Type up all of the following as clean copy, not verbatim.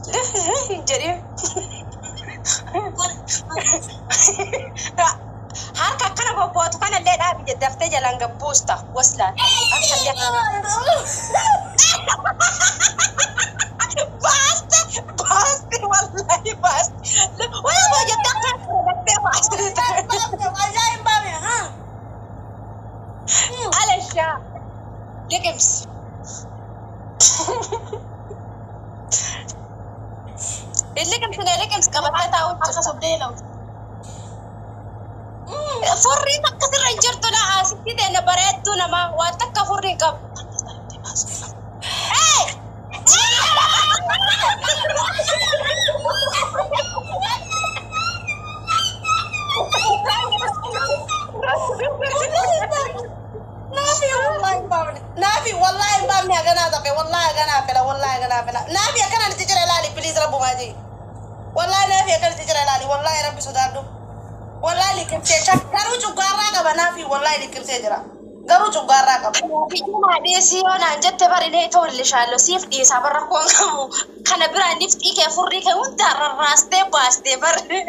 Jedhee. Harka akkana bobbootu kanallee dhaabi daftee jalaan gabbuusta waslaan. Akka baaste baaste wallahi baaste. Wala jettee akka daftee baaste. Alashaa liqimsi. Liqimsine liqimsi qabattee taa'u jira. Furrii takka sirra hin jirtu laa asitti deena bareedduu namaa waan takka furrii hin qabu. Naafi wallahi hin baafne. Naafi wallahi hin baafne haganaa tafe wallahi haganaa fedha wallahi haganaa fedha. Naafi akkana itti jira ilaali please rabbumaa jee. Wallahi naafi akkana itti jira ilaali wallahi rabbi sodaadhu. Wallahi liqimsee garuu cuggaarraa qaba naafi wallahi liqimsee jira. Garuu cuggaarraa qaba. Fiyyumaa dhiisii yoo naan jette bari nee tolle shaallo siif dhiisaa barra koon qabu. Kana biraa nifxii kee furrii kee hunda rarraastee baastee barri.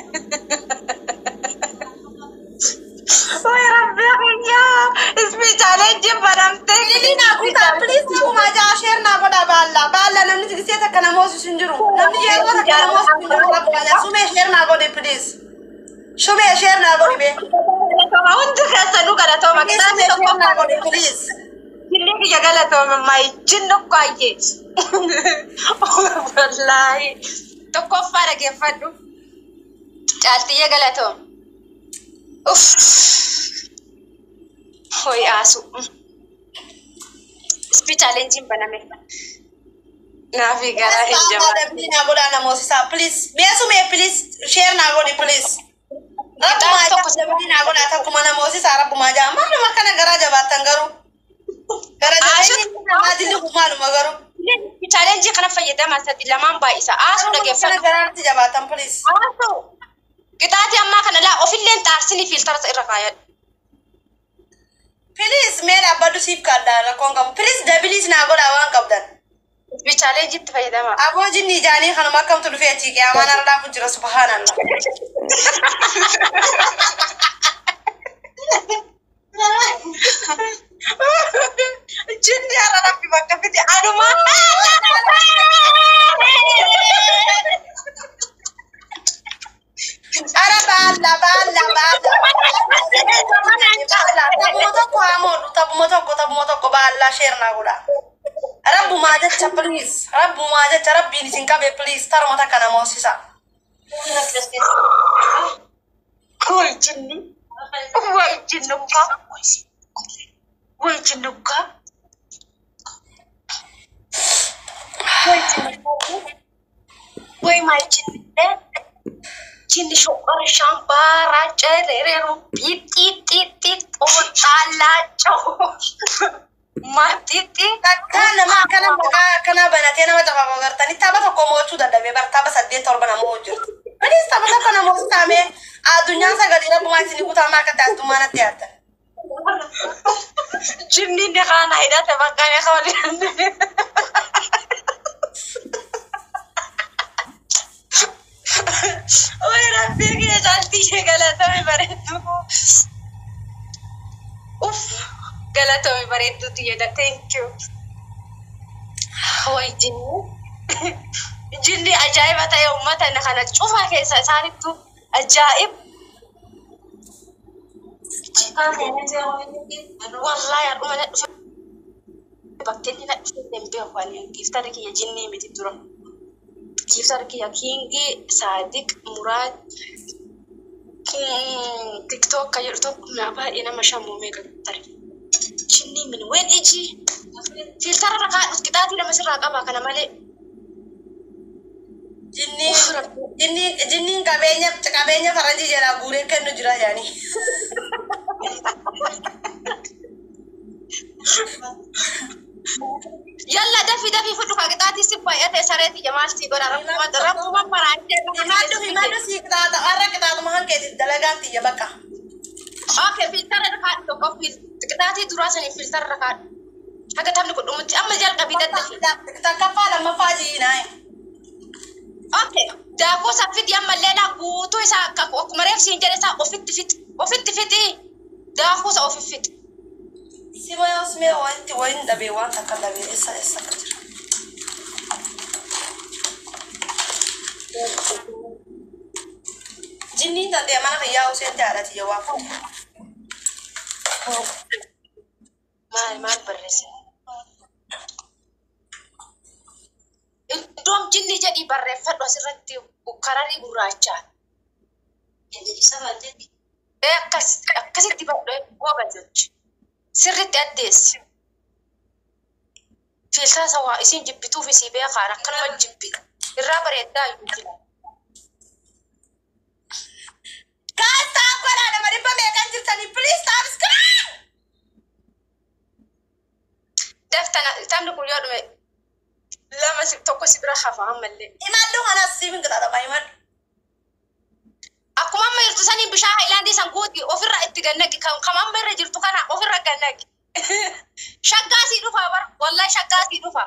Way rabbi kiyyaa ismi chaalenjiin banamtee. Lili naa kutaa please namumaa jaa sheer naa godhaa baalla baalla namni tigisee takka nama hoosisu hin jiru. Namni yeroo takka nama hoosisu hin jiru rabbumaa jaa sumee sheer naa godhi please. Sumee sheer naa godhi bee. Galatooma hundi keessanuu galatooma Please qixaanni sumee sheer naa tokkoffaa. godhi please. Jinni kiyya galatooma mayi jinni kwaayyee. Wallaahi tokkoffaa dhageeffadhu. Caaltiyya galatooma. Uff. Hoy aasu. Ispi chaalenjiin baname. Naafi garaa hin jabaatu. Dabni naa godhaa namoosisaa please. Mee sumee please sheer naa godhi please. Rabbumaa Qixaanni tokko jaa dabni naa godhaa takkuma namoosisaa rabbumaa jaa maaluma akkana garaa jabaattan garuu. Gara Aashu jabeenyi namaa dilli kun maaluma garuu. chaalenjii kana fayyadamaa sadi lamaan baay'isa. Aasuu Maaluma akkana dhageeffadhu. garaatti jabaattan please. Aasuu. Qixaatii ammaa kana laa ofilleen xaarsinii fiiltara irra kaayadhu. Please mee dhaabbadhu siif kaaddaa rakkoon qabu. Please dabiliis naa godhaa waan qabdan. Ispi chaalenjiitti fayyadamaa. Aboo jinni ijaanii kanuma akkamtu dhufee achii qiyaamaan har'a dhaabu jira subhaanallah. Jinni har'a rabbi bakka fide anuma. Ara baalla baalla baalla. Baalla taphuma tokko haa moodhu taphuma tokko taphuma tokko baallaa sheer naa godhaa. Rabbumaa jecha please rabbumaa jecha rabbiin isin qabe please taruma takka nama hoosisa. Way jinni. Way jinnukka. Way jinnukka. Way jinnukka. Way maal jinni. Jinni shoqqara shambaara cereeru xixixixix xooxaalaacoo. Maatiitti. Takkaan nama akkana maqaa akkanaa banatee nama taphaa agartanii tapha tokko mo'achuu dadhabee bar tapha 8 7 nama hojjetu. Please tapha tokko nama hoosisamee addunyaan sagalee rabbumaa isin kutaamaa akka ta'e addummaa natti yaaddan. Jinni inni kaana hidhate bakka inni waliin. Way rabbii kiyya caaltii ishee galatame bareedduu. Uff galatame bareedduu tiyya thank you. Way jinni. Jinni ajaa'iba ta'e uummata kana cufaa keessa isaanittu ajaa'ib. Wallahi har'uma na dhufe bakkeetti na dhufe hin beeku ani giiftara kiyya jinnii miti dura. Giiftara kiyya Kiingii Saadiq Muraad TikTok ka jedhu tokko naa baay'ee nama shamuumee gattare. Jinnii mini ween iji fiiltara irra kaadhu qixaatii nama sirraa qaba kana malee. Jinniin Uff rabbi. jinniin jinniin qabeenya qabeenya faranjii jalaa guuree kennu jira jaanii. Yalla dafii dafii fudhu kaa qixaatii si baay'ate sareeti jamaal si godha rabbuma rabbuma maraachee Himadhu himadhu sii qixaaxa har'a qixaaxuma hankeeti dalagaan tiyya bakka. Okay, filtara irra kaadhu tokko qixaatii duraa sanii filtara irra kaadhu. Haga taphni kun dhumutti amma jalqabii daddafi. Takkaffaa lammaffaa jiinaa. Daakuu san fidi ammallee laa guutuu isaa akka akkuma reef siin jedhe isaa ofitti fixi. Ofitti fixi. Daakuu isa ofi fixi. Si bayoos mee walitti wayin dhabee waan takka dhabee eessa eessa akka jira. Jinniin danda'e mana kiyyaa Huseen jaalati yoo waa fuute. Maal maal barreesse? Iddoon jinni jedhii barreeffadhu asirratti kararii gurraachaa. Akkas akkasitti barree gooba jechi. Sirritti addeessi. Fiiltaa isa waa isin jibbituuf isii beekaan akkanuma jibbi. Irraa bareeddaa iyyuu jira. Guys, tap godhaa nama dhibba meeqan jirtanii please subscribe. Daftana taphni kun yoo dhume lama si tokko si bira hafa ammallee. Himadhu kanas siif hin qixaadha himadhu. Akkuma amma jirtu saniin bishaan haayilaandii san guuti ofirra itti gannaqi kan kan amma irra jirtu kana ofirra gannaqi. Shaggaa sii dhufa bara wallahi shaggaa sii dhufa.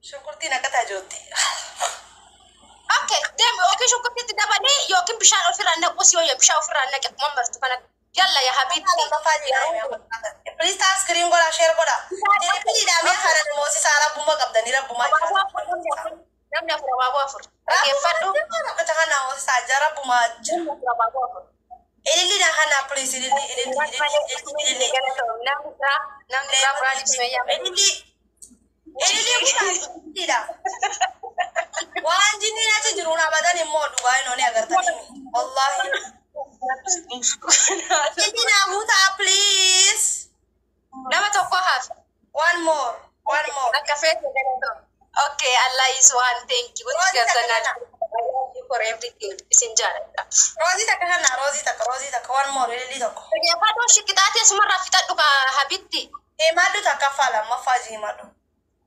Shunkurtiin akka taajootti. Okay, deemi yookiin shunkurtiitti dabalee yookiin bishaan ofirraa naqu si yoo bishaan ofirraa naqi akkuma amma jirtu kana. Yalla yaa habiibti. Please subscribe godhaa share godhaa. Tirippiliidhaa mee kana moosisaa rabbuma qabdanii rabbumaa jira. Namni afur abaaboo afur. Dhaggeeffadhu. Rabbuma kana moosisaa jira rabbumaa jira. Namni afur abaaboo afur. Ililli na kana please ililli ililli ililli ililli. Namni biraa namni biraa biraa ibsee yaa. Ililli ililli ililliidha. Waan jinniin achi jiru na badan immoo dhugaa hin oole agartanii. Wallaahi. Jinni naa guutaa please. Nama tokko hafe. One more one more. Akka feete galatoo. Okay, Allah is one. Thank you. Roozii takka kana. For everything. Isin jaaladha. Roozii takka kana roozii takka roozii takka one more ililli tokko. Dhaggeeffadhu shiqixaatee sumarraa fixadhu ka habitti. Himadhu takkaffaa lammaffaa ji himadhu.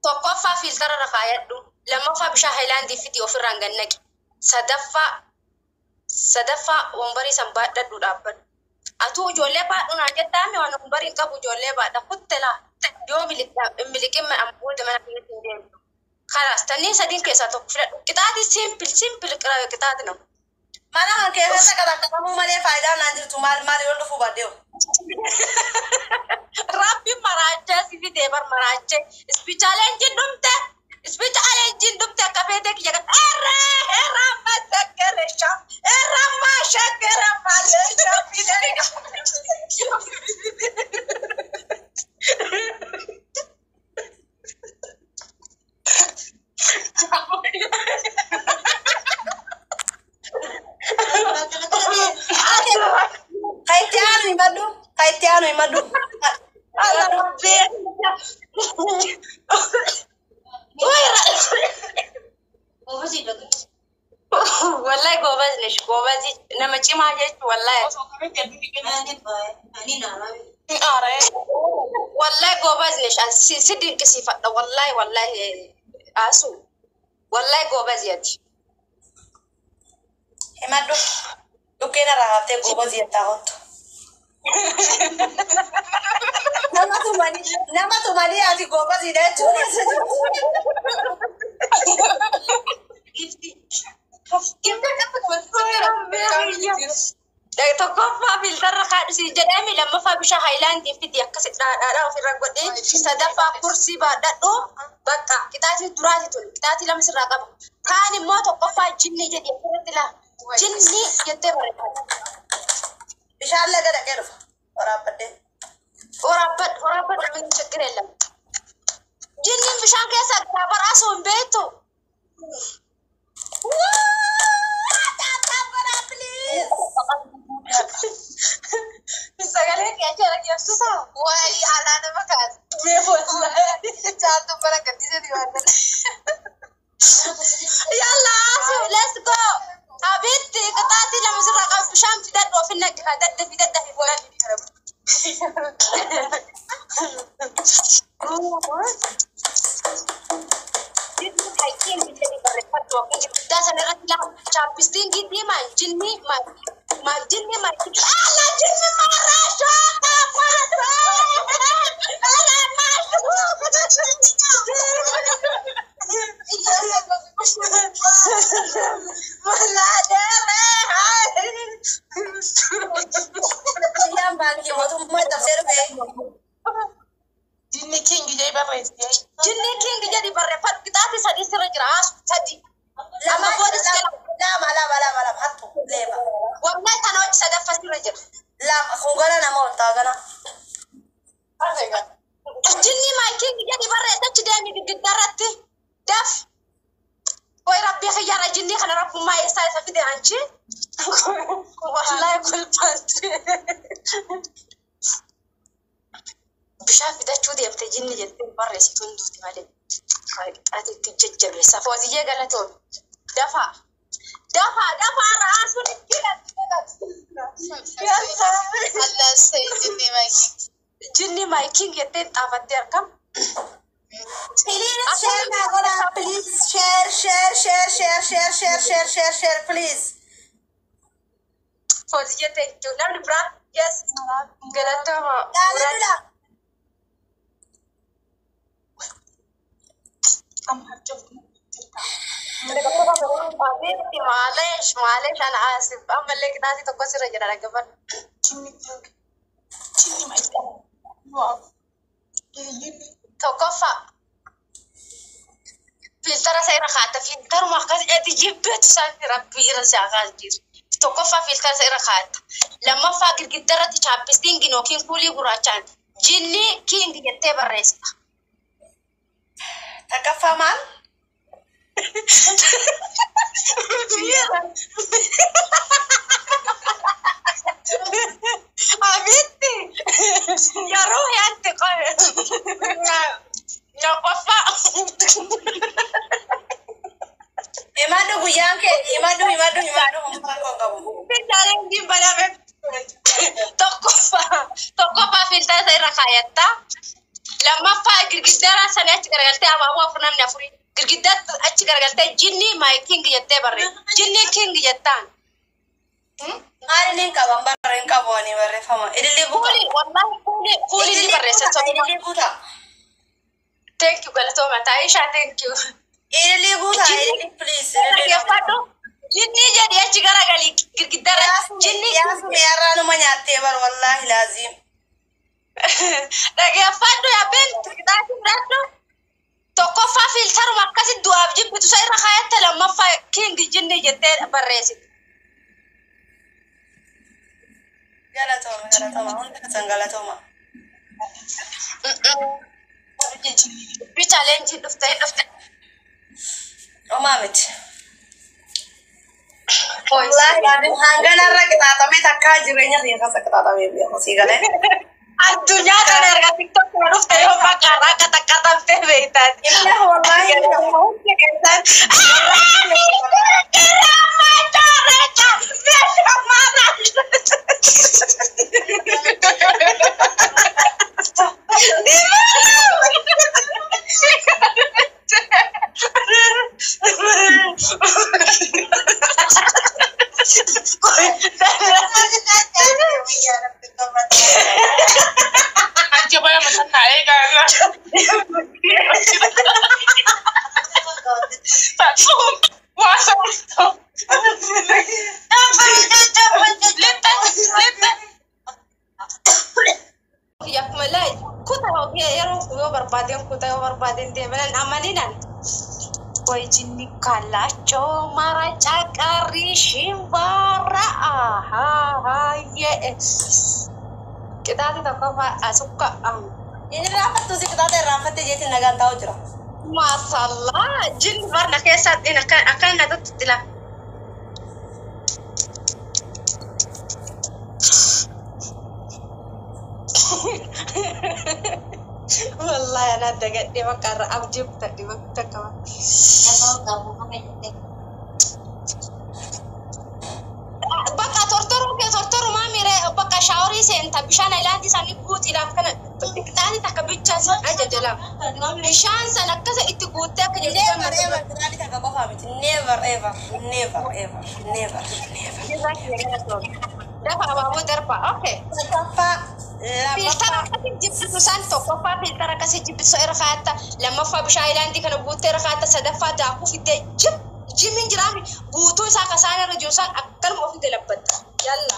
Tokkoffaa fiiltara irra kaayadhu. Lammaffaa bishaan haayilaandii fidi ofirraan gannaqi. Sadaffaa sadaffaa wambarii san baadhadhu dhaabbadhu. Atuu ijoollee baadhu naan jettaame waan wambarii hin qabu ijoollee baadha kutte laa. Yoo miliqin booda mana keessatti hin deemtu. Kalaas tanniin sadiin keessaa tokko filadhu. Qixaati simple simple qixaati nama. Mana kan keessatti qaqqabamuu malee faayidaan naan jirtu maal maal yoo dhufuu baadhee. Rabbi maraachaa si fidee bar maraachee. Ispi challenge dhumte. Ispi challenge dhumte akka feetee kiyya kan erree erraa masakkere shaf erraa maashakkere maalee shaf fidee. Ka itti aanu himadhu. Ka itti aanu himadhu. Allah Rabbi. Uy, wallahi goobaz nesh goobazi nama cimaa jechuun wallahi. Wallahi goobaz nesh si dinqisiifadha wallahi wallahi asu wallahi goobaz yati. Himadhu. Dhukkeen irraa haftee goobazii jettaa kottu. Nama tumanii nama tumanii ati goobaziidha jechuun. Tokkoffaa filtarra kaadhu jedhame lammaffaa bishaan haayilaandii fidi akkas dhaadhaa ofirra godhee sadaffaa kursii baadhadhu bakka qixaatii duraati tun qixaatii lama sirraa qaba. Kaan immoo tokkoffaa jinni jedhi asirratti laa jinni jettee barreeffata. Bishaan laga dhaqee dhufa. Waraabbadhee. Waraabbadhu waraabbadhu min ችግር የለም. Jinniin bishaan keessa gaafaraasuu hin beektu. Tap tap godhaa please. Sagalee kee achi Wayi alaa nama kaasa. Caaltuun bara gaddisa dibaatan. Yalla asu let's go. Habitti qixaatii lama sirraa qabu bishaan fidadhu ofin naqi dadda fidadda fi godhadhu. Guddaa sana irratti lama chapstickii diimaan jinni maal jinni maal ala jinni maaraashaa Guyyaan baankii mootummaa cabsee dhufe. Jinni king jedhee barreessite. Jinni king jedhi barreeffadhu. Qixaati sadii sirra jira. Sadi. Lama Lama booda si jala. Lama lama lama lama hattu lema. Wallahi kana hojii sadaffaa sirra jira. Lama kun gana nama ol ta'a gana. Jinni my king jedhi barreessa achi deemi girgiddaa irratti. Daf. Way rabbii xiyyaara jinni kana rabbummaa eessaa isa fide anchi. Wallahi kolfaanti. Bishaan fidachuu deemte jinni jettee barreessitu hunduuti malee. Qixaatitti jajjabeessa. Fooziyyee galatoon. Dafaa. Dafaa dafaa ra'aasuun itti Allah say jinni my king. Jinni my king jettee xaafattee argam. Please share naa godhaa. Please share share share share share share share share share please. Fooziyyee, thank you. Namni biraa, yes. Galatooma. Jaaladhudha. معلش معلش، انا اسف. اما اللي قطعتي tokko sirra jira, dhaggeeffadhu. Jinni my king. Wow. Tokkoffaa filtera isa irra kaa'atta. Filteruma akkas ati jibbeetu isaan rabbii irra si haqaa jiru. Tokkoffaa filtera isa irra kaa'atta. Lammaffaa girgidda irratti chapstick iin yookiin kuulii gurraachaan jinni king jettee barreessita. Takkaffaa maal? حبيبتي يا روحي انت. Tokkoffaa Himadhu guyyaan kee himadhu himadhu himadhu humna koo qabu. Challenge iin baname. Tokkoffaa filtera isa irra kaayatta. Lammaffaa girgiddaa sana achi garagaltee abaaboo afur namni afurii. Girgiddaa achi garagaltee jinni my king jettee barreessa. Jinni king jettaan. Maal inni hin qaban barre hin qabu ani barreeffama. Ililli guuta. Kuuli wallahi kuuli kuuli ni barreessa. Ililli guuta. Thank you, galatooma Taayishaa, thank you. Ililli guuta. Ililli please. Ililli. Dhaggeeffadhu. Jinni jedhi achi garagalii girgiddaa irratti jinni. Yaasuma yarraa nyaattee bar wallaahi laaziim. Dhaggeeffadhu yaabeen qixaatii fudhadhu. Tokkoffaa filteruma akkasi du'aaf jibbitu isa irra kaayatte, lammaffaa king jinni jettee barreessite. Galatooma galatooma hundi keessan galatooma. Dubbii challenge ii dhuftee dhufte. Homaa miti. Wallaahi laaziim hanganarra qixaaxamee takkaa jireenya kiyya keessa qixaaxamee beeku sii galee. Addunyaa kana erga TikTok kana dhufte yoo maqaarraa qaxaqqaxamtee beektan. Illee wallaahi. Achi baya macam naik kan. Tak wah satu. Lipet, lipet. Akkuma laa kutaa yeroo yoo barbaadeen kutaa yoo barbaadeen deeman amaninan. Way jinni kallaachoo mara caqarrii shimbara ahaa. Qixaati tokkoffaa asukka. Inni raaffattu si qixaaxa irraanfattee jeetiin nagaan taa'u jira. Maasallaa jinni barna keessatti akkan na tuttutti la. Wallahi ana dagadhee bakka irra abdii kutadhe bakka takka. Bakka tortoruu kee tortorumaa miire bakka shower ii seenta bishaan ayilaandii isaanii guutiidhaaf kana qixaatii takka bichaa si ajaja lama. Bishaan sana akkasa itti guuttee akka jirtu. Never ever qixaaxi takka qofaa miti. Never ever never ever never never. Dafa abaaboo darba. Okay. Sadaffaa Filtera lammaffaa. Akkasii jibbitu isaan tokkoffaa filtera akkasii jibbitu irra kaayatta, lammaffaa bishaan ayilaandii kana guuttee irra kaayatta, sadaffaa daakuu fiddee jib Jimiin jiraami guutuu isaa kasaan irra jiru isaan akkanuma ofi galabbatta. Yalla.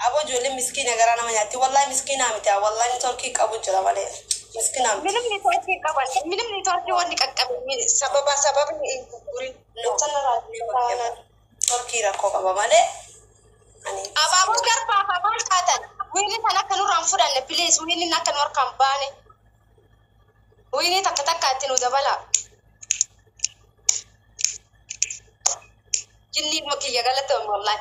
Aboo ijoolleen miskiina garaa nama nyaatti. Wallahi miskiinaa miti. Wallahi networkii qabu jira malee. Miskiinaa miti. Minim networkii qaban. Minim networkii wanni qaqqabe sababa sababni hin gurgurin. Networkii rakkoo qaba malee. Ani Abaaboo garbaa fi maal taatan? Wiinii tan akka nurraan fudhanne, please, wiiniin akka nu harkaan baane. Wiinii takka takka itti nu dabala. Jinnii kiyya galatoon wallahi.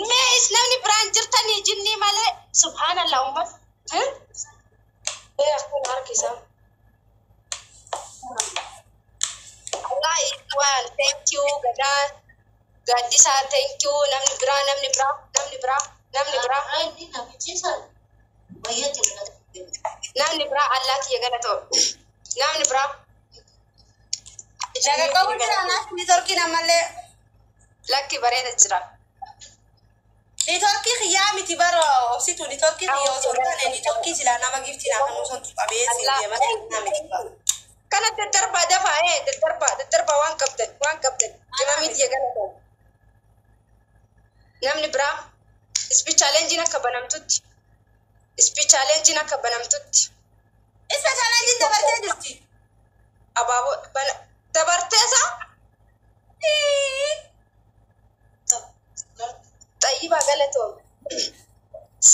Mee is namni biraan jirtanii jinnii malee, subhaanallah, ummat. Ee, akkana harkisa. Allah waan, thank you gadaa gaaddisaa, thank you. Namni biraa, namni biraa, namni biraa, namni biraa, namni biraa, Allah kiyya galatoo, namni biraa. Naga qabu jira naaf networkiin ammallee. Lakki, bareeda jira. Networkii xiyyaa miti bara obsitu, networkii xiyyaa osoo hin taane networkii silaa nama giftii naa kan osoo qabee siin deema naa miti bara. Kana daddarbaa dafaa, ee, daddarbaa, daddarbaa, waan qabdan, waan qabdan. Qimamii tiyya galatoo. Namni biraa, speed challengeiin akka banamtutti. Speed challengeiin akka banamtutti. Isa challengeiin dabartee jirti. Abaaboo bana dabarteesa. Xayyibaa galatoom.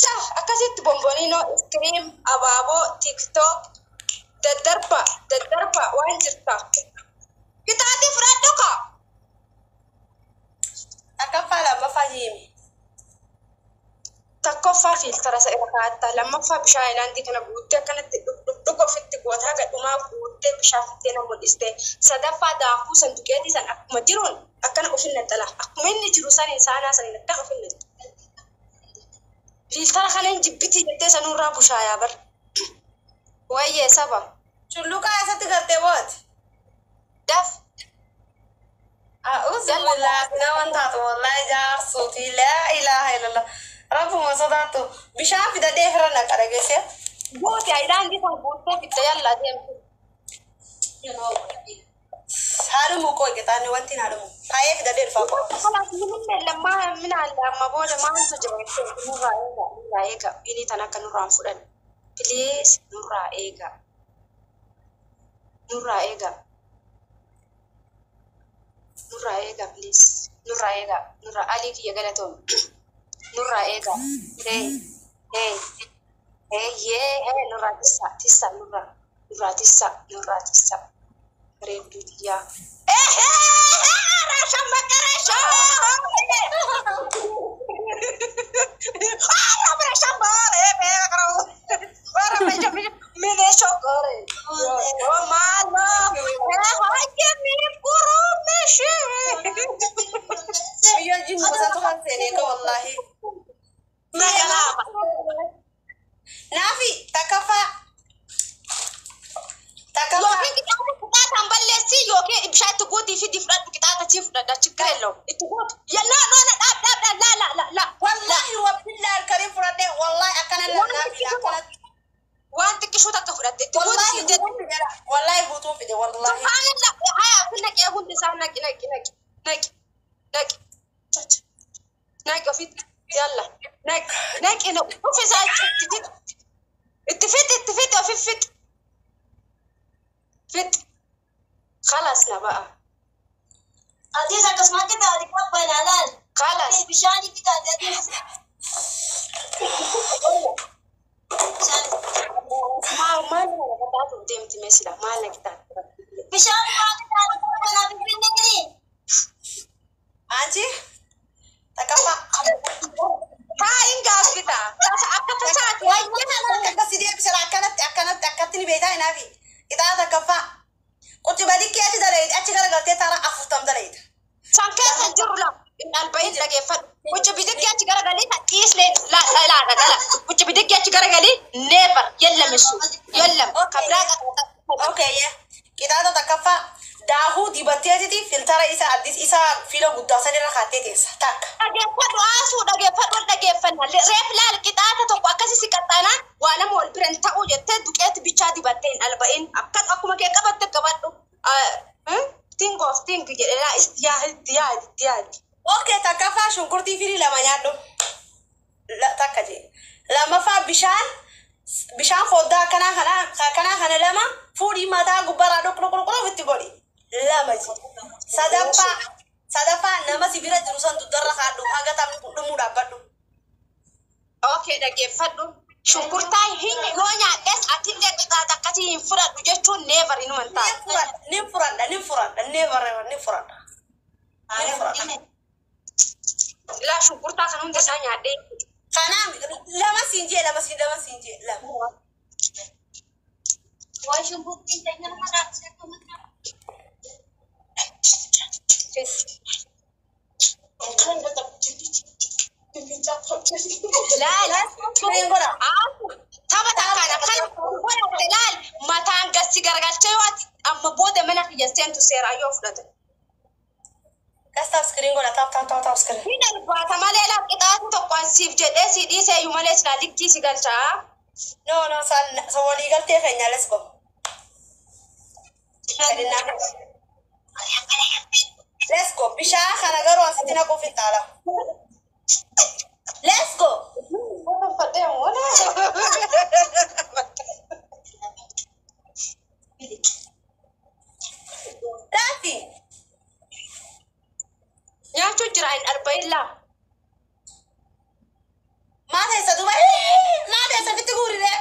Sa akkasitti bomboniinoo, iskiriim, abaaboo, TikTok daddarba, daddarba waan jirta. Kitaatii fudhadhu kaa. Takkaffaa, lammaffaa himi. Tokkoffaa filtera isa irra kaa'atta. Lammaffaa bishaan hayilaandii kana guuttee akkanatti dhugdhug ofitti gootaa gadhumaa guuttee bishaan fittee na mul'iste. Sadaffaa daakuu san duqeetii san akkuma jiruun akkana ofin naxxala. Akkuma inni jiru saniin saanaa saniin akkana ofin naxxala. Filtera kana hin jibbitii jettee sanurraa bushaayaa bar. Wayyee saba. Culluqaa eessatti gartee booti? Daf. أعوذ بالله nama taatu wallahi jaarsuuti, laa ilaaha illallah, rabbuma sodaattu, bishaan fidadhee fira naqa dhageesse. Guuti hayilaandii san guuttee fitte, yallaa deemtu. Haadhumu koo qixaanni wanti haadhumu taa'ee fidadhee dhufaa koo. Kalaas minillee lammaa minaan amma booda maaltu jira jettee nurraa eega, nurraa eega, wiinii tan akka nurraa hin fudhanne, please, nurraa eega, nurraa eega, nurraa eega, please, nurraa eega, nurraa. Alii kiyya galatoom, nurraa eega, hey, hey, hey, yee, hey, nurraa tissa, tissa, nurraa, nurraa tissa, nurraa tissa, bareedduu tiyyaa. Rasha makarasha. Biyya jinnu gosa kan seenee ka wallahi. Naafi takkaffaa. Takkaffaa. Yookiin qixaata qixaataan balleessi yookiin bishaan itti guutii fi fudhadhu, qixaata sii fudhadha, ችግር የለውም itti guutu. La no no, dhaab, dhaab, dhaab, la la la la. Wallahi wabillahi alkarim fudhadhee wallahi akkana naafi akkana. Waan xiqqishuu takka fudhatte itti guutii Wallahi siin jedhu. guutuun fide, wallahi guutuun fide wallahi. Subhaanallah, haya fi naqee hundi isaa, naqi, naqi, naqi, naqi, naqi, chacha, naqi ofitti, yalla, naqi, naqi, naqi ofi isaa itti fixi, itti fixi, itti fixi, ofi fixi, fixi, خلاص na ba'a. Atis akkasumatti taate qabbanaa laal. خلاص. Bishaan itti taate atis. Bishaan Maal maal na taatu deemti meesila maal na kitaatu. Bishaan taate taate qabbanaa finfinnee. Anchi takkaffaa. Haa, hin gaaffita. Tasa akka tasaati. Akkasi deebisera, akkanatti akkanatti akkatti ni beektaa hinaafi. Qixaata takkaffaa. Quci badikkee achi daleeyit, achi garagaltee taara 40 daleeyita. San keessa hin jiru la. Inni alba'iin dhageeffadhu. Quci bidiggi achi garagalee dhiislee la la la la la. Quci bidiggi achi garagalee, never, የለም እሱ የለም ከብራ. Okay, yeah. Qixaata takkaffaa daakuu dibatteetiti filtera isa addis isa fiila guddaa sanirra kaattee teessa takka. Dhageeffadhu, haasuu dhageeffadhu, wal dhageeffanna. Reef laal, qixaata tokko akkasi si qaxxaanaan waa nama wal bira hin ta'uu jettee duqeetti bichaa dibattee hin alba'in, akka akkuma kee qabatte qabadhu. Think of think jedhe laa itti yaadi itti yaadi itti yaadi. Okay, takkaffaa shunkurtii firii lama nyaadhu. Takka jee. Lammaffaa bishaan foddaa akkanaa kana akkanaa kana lama fuudhii mataa gubbaarraa dhuq dhuq dhuq ofitti godhi. Lama jee. Sadaffaa nama si bira jiru san dugdarra kaadhu haga taphni kun dhumuu dhaabbadhu. Okay, dhaggeeffadhu. Shunkurtaa hin yoo nyaadhes atillee qixaaxa akkasii hin fudhadhu jechuun never inuma hin Ni taatu. furadha, ni furadha, ni furadha, never ever ni furadha. Ni furadha. Laa shunkurtaa kan hunda isaa nyaadhee. Kanaaf lama siin jee, lama siin, lama siin jee, lama. Waa shunkurtiin keenya nama dhaabsee. Laal. Screen godha. Tapha takkaan akkana godhatte laal mataan gassi garagalchee yoo ati amma booda mana kiyya seentu seeraan yoo fudhate. Kas tap screen godha, tap tap tap tap screen. Ni darbaata malee laa qixaatu tokko an siif jedhee si dhiisee iyyuu malee silaa likkii si galchaa. No, san so walii galtee keenya, let's go. Fedhinnaa. Let's go. Bishaan kana garuu asitti naquuf hin taala. Let's go. Daafi. Nyaachuu jira hin arba'in laa. Maa teessa duuba? Maa teessa fitti guuriree?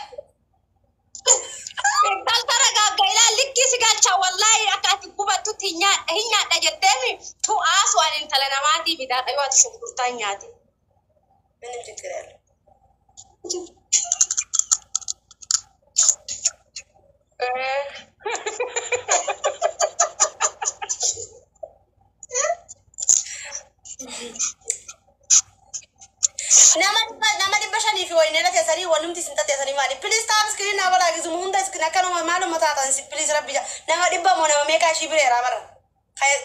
Galtara gaagga ilaa likkii si galcha wallaahi akka ati gubattutti hin nyaadha jetteemi tu aasu ani intala namaatii bidaadha yoo ati shunkurtaa hin nyaatin. ምንም ችግር የለም። Nama 500 fi wayinee teessanii wanumti isin teessanii maali? Please tap screen naa balaa gisuma hunda isin akkanuma maaluma taatan si please rabbi jaa. Nama dhibba moo nama meeqaa ishii bireeraa bara?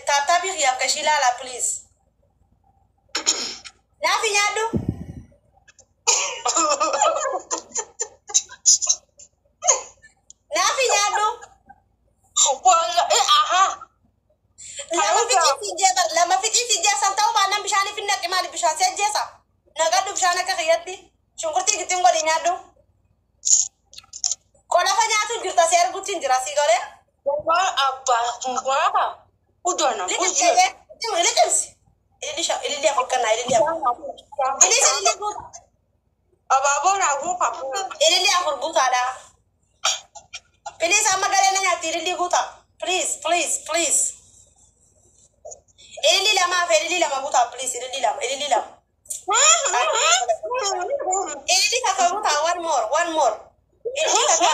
Tap tapii kiyyaaf ka ishii ilaalaa please. Naafi nyaadhu. Naafi nyaadhu. Aha. Lama fixii siin jee bara, lama fixii siin jee san ta'uu baannaan bishaan fi naqi maali bishaan si ajjeesa? Naqadhu bishaan akka kiyyatti. Shunkurtii gittiin godhi nyaadhu. Qolafa nyaatu jirta si arguutti hin jira si galee. Waa abbaa waa udana. Liqimsi liqimsi. Ililli afur kennaa, ililli afur. Please ililli guuta. Abaaboo naa guuta. Ililli afur guutaadha. Please amma galee na nyaatti ililli guuta. Please, please, please. Ililli lamaa fi ililli lama guutaa please, ililli lama, ililli lama. Ililli takka guutaa, one more, one more. Ililli takka.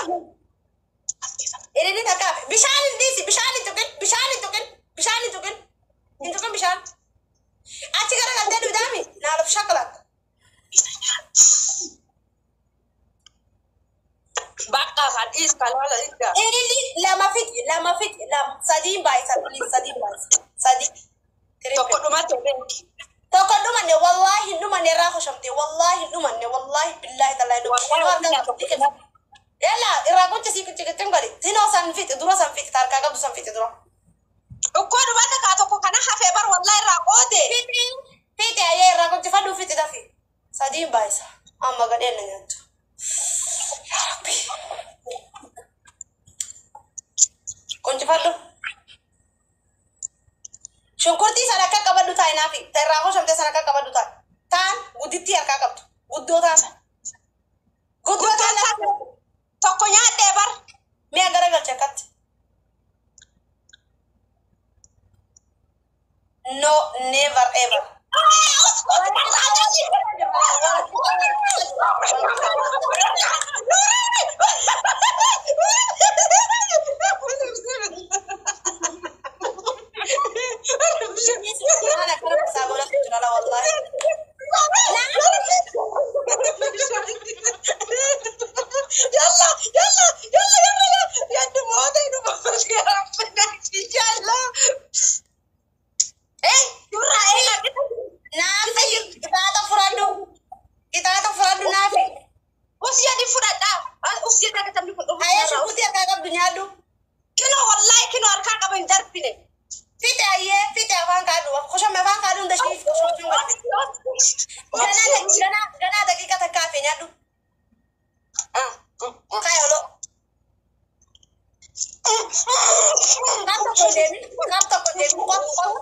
Ililli takka. Bishaan hin dhiisi, bishaan hin tuqin, bishaan hin tuqin, bishaan hin tuqin. Hin tuqin bishaan. Achi garagaltee duudaami. Naaluf shakalak. Bakka kan dhiis kalaala idda. Ililli lama fixi, lama fixi, lama. Sadiin baay'isa please, sadiin baay'isa. Sadii. Tokko dhumatti beeki. Tokko dhumanne wallaahi hin dhumanne irraa koshamte wallaahi hin dhumanne wallaahi billaahi tallaahi dhumanne. Yalla irraa gocha sii kichikittiin godhi. Tinoo san fixi dura san fixi tarkaa qabdu san fixi dura. Ukkoo dhumatti kaa tokko kana hafee bar wallaahi irraa qoode. Fixi fixi ayyee irraa gochifadhu fixi dafi. Sadiin baay'isa. Amma gadheen na nyaattu. Yaa Rabbi. Qonchifadhu. Shunkurtii sana akka qabadhu taa'e naafi. Ta irraa koshamte sana akka qabadhu taa'e. Taan guddittii harkaa qabdu. Guddoo taan. Guddoo taan. Tokko nyaadhee bar. Mi'a garagalche akkatti. No, never ever. Maal akkana isaa godhatu jira la wallahi. يلا يلا يلا يلا يا دموع يلا ايه durra eega. Naafi qixaaxa fudhadhu. Qixaaxa fudhadhu naafi. Us jedhi fudhadhaa. Us jedhi akka taphni kun dhufu. Hayya shunkurtii harkaa qabdu nyaadhu. Kinoo wallahi kinoo. Afaan kaadhu. Koshomme afaan kaadhu hunda ishii koshomme. Ganaa ganaa ganaa daqiiqa takka hafe nyaadhu. Kaayolo. Qaar tokko deemin. Qaar tokko deemin. Qop qop.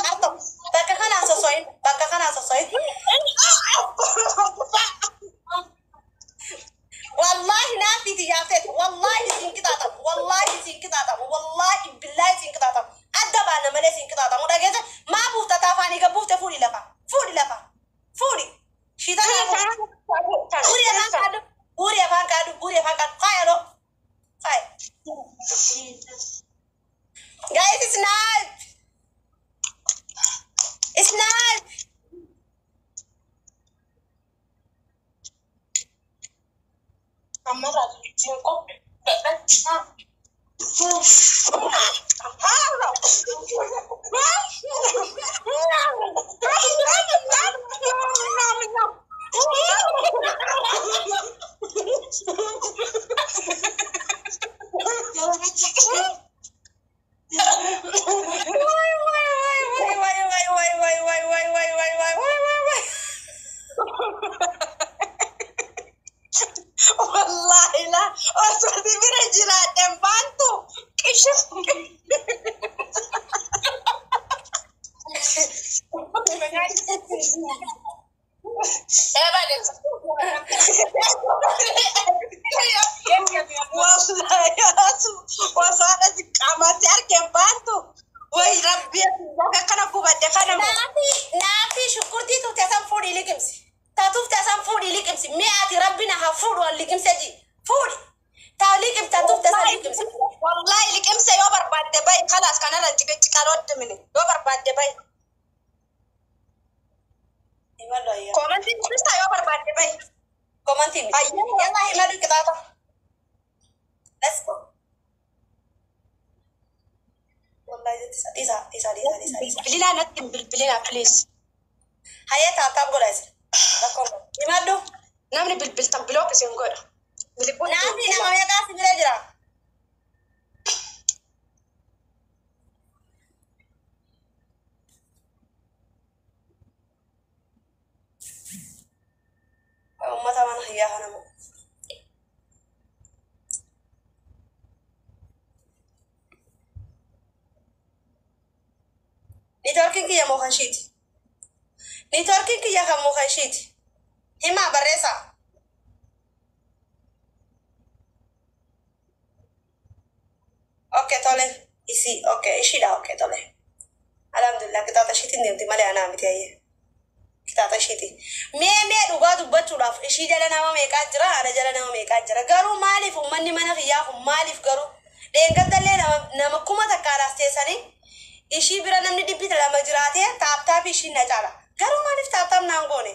Qaar tokko. Bakka kanaa soso'in. Bakka kanaa soso'in. Wallahi naafiti yaafteet. Wallahi siin qixaaxamu. Wallahi siin qixaaxamu. Wallahi billahi siin qixaaxamu. Adda baana malee siin qixaaxamu. Dhageesse maa buufta taafaanii gad buufte fuudhi lafa. Fuudhi lafa. Fuudhi. Shiitanaa fuudhi. Buuri afaan kaadhu. Buuri afaan kaadhu. Buuri afaan kaadhu. Kaayaloo. Kaay. Guys, it's not. It's not. Wai, wai, wai, wai, wai, wai, wai, wai, wai, wai, wai, wai, wai, wai, wai. Wallahi la osoo si bira jiraadhen baantu qisha. Wallahi osoo haadha si qaamatti argeen baantu way rabbi bakka kana gubadde kana moo. Naafi, naafi shunkurtii tufte san fuudhii liqimsi. Ta tufte san fuudhii liqimsi. Mi'aati rabbi na haa fuudhu an liqimse ji. Fuudhi. Ta liqimsa tufte san liqimsi. Wallahi liqimsa yoo barbaadde bahi kalaas kanarra ciqiciqaan oddimine yoo barbaadde bahi. Himadhu ayyaa. Koomantiin kunis yoo barbaadde bahi. Komantii miti. Ayyaa. Yallaa himadhu qixaaxa. Let's go. Wallahi isa isa isa isa isa isa. Bilbilaa natti hin bilbilinaa please. Hayya taataaf godha isa. Rakkoon qabu. Himadhu. Namni bilbiltan block isin godha. Bilbiluu Naafi nama meeqaa si bira jira? Uummata mana hiyyaa kana moo. Niitoorkiin kiyya moo kan ishiiti? Niitoorkiin kiyya kan moo kan ishiiti? Himaa barreessaa. Okay tole. Isii okay ishiidha okay tole. Alhamdulillah qixaaxa ishiitiin deemti malee anaa miti ayyee. Qixaaxa ishiiti. Mee mee dhugaa dubbachuudhaaf ishii jala nama meeqaa jira ana jala nama meeqaa jira garuu maaliif uummanni mana kiyyaa kun maaliif garuu dheengadallee nama nama 1000 teessanii ishii bira namni 200 jiraatee tap tap ishii na caala garuu maaliif tap tap naan goone?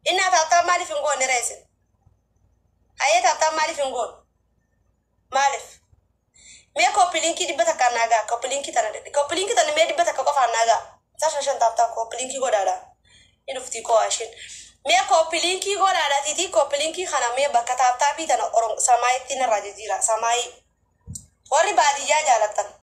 Innaa tap tap maaliif hin goone reesin? Hayyee tap tap maaliif hin goone? Maaliif? Mee copy linkii 100 naa ga'a. Copy linkii tana copy linkii tana mee 100 qofaan naa ga'a. Isa shan tap tap copy linkii godhaadha. Ni dhufti koo ishiin. Mee copy linkii godhaadha tiitii copy linkii kana mee bakka tap tapii tana samaayitti narraa jijjiira. Samaayii. Warri baadiyyaa jaalattan.